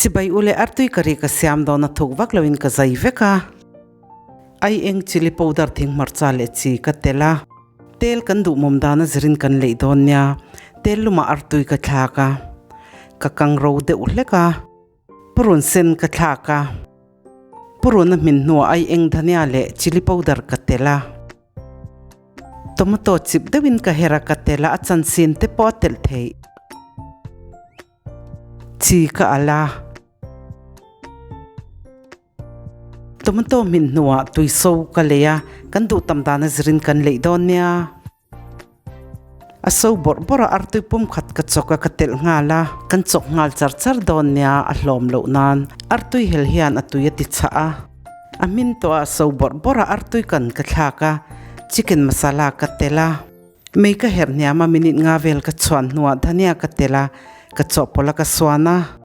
Chibai ule artui curry ka siam dawn a thuk vak loin ka zai vek a. Ai eng chilli powder thing hmarcha leh chi ka tel a. Tel kan duh mawm dan a zirin kan leih dawn nia. Tel lumah artui ka thlak a. Ka kang ro deuh hlek a. Purun sen ka thlak a. Purun a hmin hnuah ai eng dhania leh chilli powder ka tel a. Tomato chip deuhin ka her a ka tel a, a chansin te pawh a telh theih. Chi ka alh a. Tomato hmin hnuah tui so ka lei a, kan duh tam dan a zirin kan leih dawn nia. A so bawrh bawrh a, artui pum khat ka chawk a, ka telh nghal a, kan chawk nghal char char dawn nia a hlawm loh nan. Artui hel hian a tui a ti chhah a. A hmin tawh a, a so bawrh bawrh a, artui kan ka thlak a, chicken masala ka telh a. Mei ka herh hniam a, minute nga vel ka chhuan hnuah dhania ka telh a, ka chawhpawlh a ka suan a.